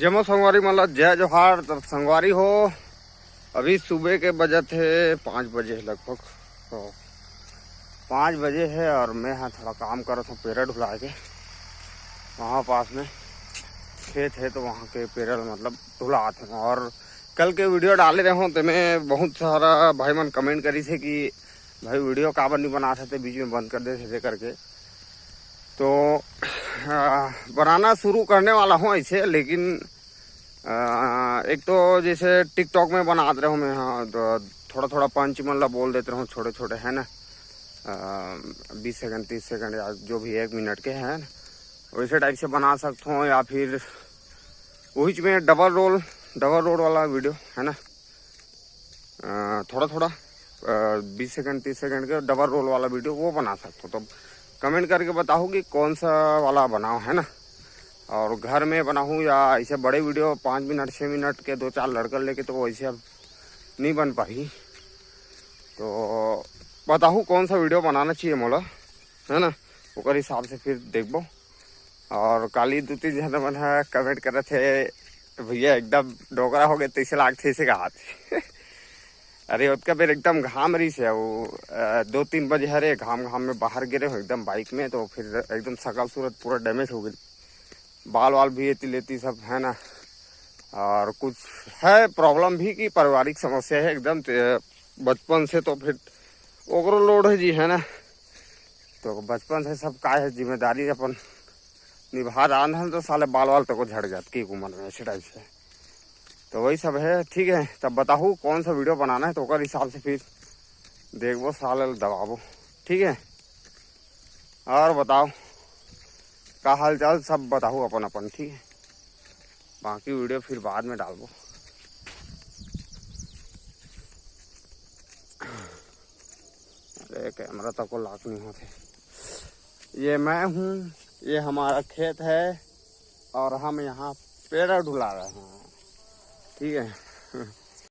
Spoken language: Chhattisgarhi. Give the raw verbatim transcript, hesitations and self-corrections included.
जम्मो संगवारी मन ला जय जोहार। तो संगवारी हो, अभी सुबह के बजत हे पाँच बजे लगभग। तो पाँच बजे हे और मैं हा थोड़ा काम करत हूँ, पेरा ढुला के। वहाँ पास में खेत हे, तो वहाँ के पेरा ल मतलब ढुलात हूँ। और कल के वीडियो डाले रहे हूँ, तो मैं बहुत सारा भाई मन कमेंट करी थे कि भाई वीडियो काबर नहीं बनात हे, ते बीच में बंद कर देते थे करके। तो आ, बनाना शुरू करने वाला हूँ ऐसे, लेकिन आ, एक तो जैसे टिकटॉक में बनात रहूँ मैं, हाँ, तो थोड़ा थोड़ा पंच मन ला बोल देते रहूँ, छोटे छोटे, है ना, बीस सेकंड, तीस सेकंड, या जो भी एक मिनट के है ना, वैसे टाइप से बना सकता हूँ। या फिर वही में डबल रोल, डबल रोल वाला वीडियो, है ना, अ, थोड़ा थोड़ा बीस सेकंड, तीस सेकंड के डबल रोल वाला वीडियो वो बना सकता हूँ। तो कमेंट करके बताओ कि कौन सा वाला बनाओ, है ना, और घर में बनाऊँ या ऐसे बड़े वीडियो पाँच मिनट, छः मिनट के दो चार लड़का लेके, तो वैसे अब नहीं बन पाही। तो बताहू कौन सा वीडियो बनाना चाहिए मोला, है ना, ओकर हिसाब से फिर देखबो। और काली दो तीन झन मन ह कमेंट करत हे, "भैया एकदम डोकरा हो गए, तैसे लागथे, ऐसे कहा थे।" अरे ओतका बेर एकदम घाम रही से, वो अ, दो तीन बजे हरे घाम घाम में बाहर गिरे हो एकदम बाइक में, तो फिर एकदम शकल सूरत पूरा डैमेज हो गई, बाल वाल भी एती लेती सब, है ना। और कुछ है प्रॉब्लम भी कि पारिवारिक समस्या है एकदम, ते बचपन से तो फिर ओकरो लोड है जी, है ना। तो बचपन से सब का है जिम्मेदारी अपन निभा रहा है, तो साले बाल वाल तको झड़ जात की उम्र में ऐसे टाइप से। तो वही सब है, ठीक है। तब बताहू कौन सा वीडियो बनाना है, तो ओकर हिसाब से फिर देखबो, साले दबाबो, ठीक है। और बताओ का हाल चाल, सब बताहू अपन अपन, ठीक है। बाकी वीडियो फिर बाद में डालबो। अरे कैमरा तको लॉक नहीं होते। ये मैं हूँ, ये हमारा खेत है और हम यहाँ पेड़ा ढुला रहे हैं, ठीक है।